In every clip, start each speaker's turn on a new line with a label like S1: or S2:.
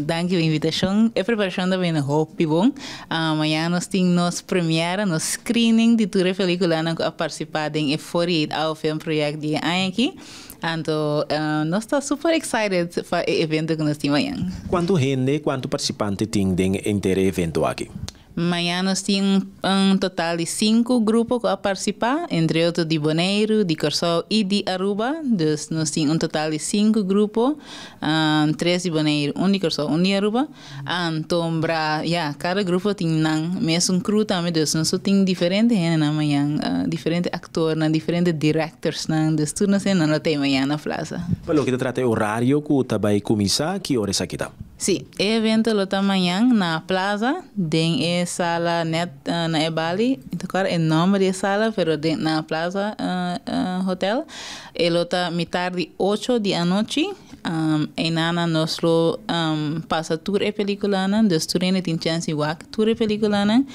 S1: Danki pa e invitashon. E preparashon ta bin hopi bon. Mañan nos tin nos premiere, nos screening di tur pelíkula ku a partisipá den e 48 Hour Film Project di aña aki. Anto, nos ta super excited pa e evento ku nos tin mañan.
S2: Kuantu hende, kuantu partisipante tin den henter e evento aki?
S1: Mañan nos tin un total di sinku grupo ku a partisipá, entre otro di Boneiru, di Kòrsou i di Aruba. Dus nos tin un total di sinku grupo, tres di Boneiru, un di Kòrsou, un di Aruba. Anto, ja, kada grupo tin nan mesun crew tambe, dus nos tin diferente hende na mañan, diferente aktor, nan, diferente directors, nan, dus tur nos nan tin mañan na Plaza.
S2: Pa loke ta trata orario ku ta bai kuminsá, ki ora esaki ta?
S1: Si, e evento lo ta mañan na Plaza, den e sala net na e bali, anto e nòmber di sala, pero den, na Plaza Hotel. E lo ta mitar di 8 di anochi, einan nos lo pasa tur e pelíkula nan, dus tur hende tin chèns di wak tur e pelíkula nan.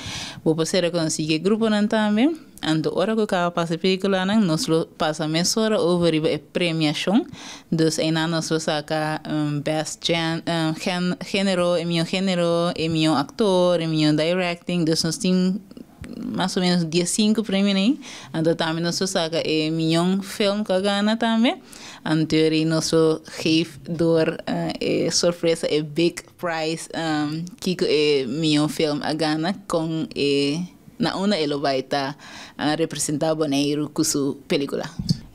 S1: Bo por konosé grupo nan tambe. Anto ora ku kaba pasa pelíkula nan, nos lo pasa mesora over riba e premiashon. Dus einan nos lo saka best género, e mihó género, e mihó aktor, e mihó directing. Dus nos tin mas o ménos 15 premio ei. Anto tambe nos lo saka e mihó film ku a gana tambe. Anto nos lo geef door e sorpresa, e big prize, kiko e mihó film a gana ku e na unda e lo bai ta representá Boneiru ku su pelíkula.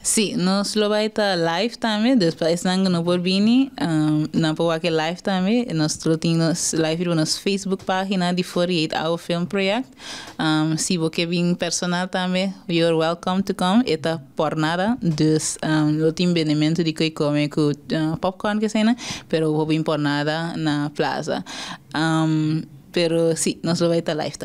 S1: Si, nos lo bai ta live tambe, dus pa esnan no por bini, nan por wak live tambe. Nos lo tin live na nos Facebook página di 48 Hour Film Project. Si bo ke bin personal tambe, you're welcome to come. E ta pòrnada, dus lo tin bendementu di kos di kome ku popcorn ku asina, pero bo bin pòrnada na Plaza. Pero si, nos lo bai ta live tambe.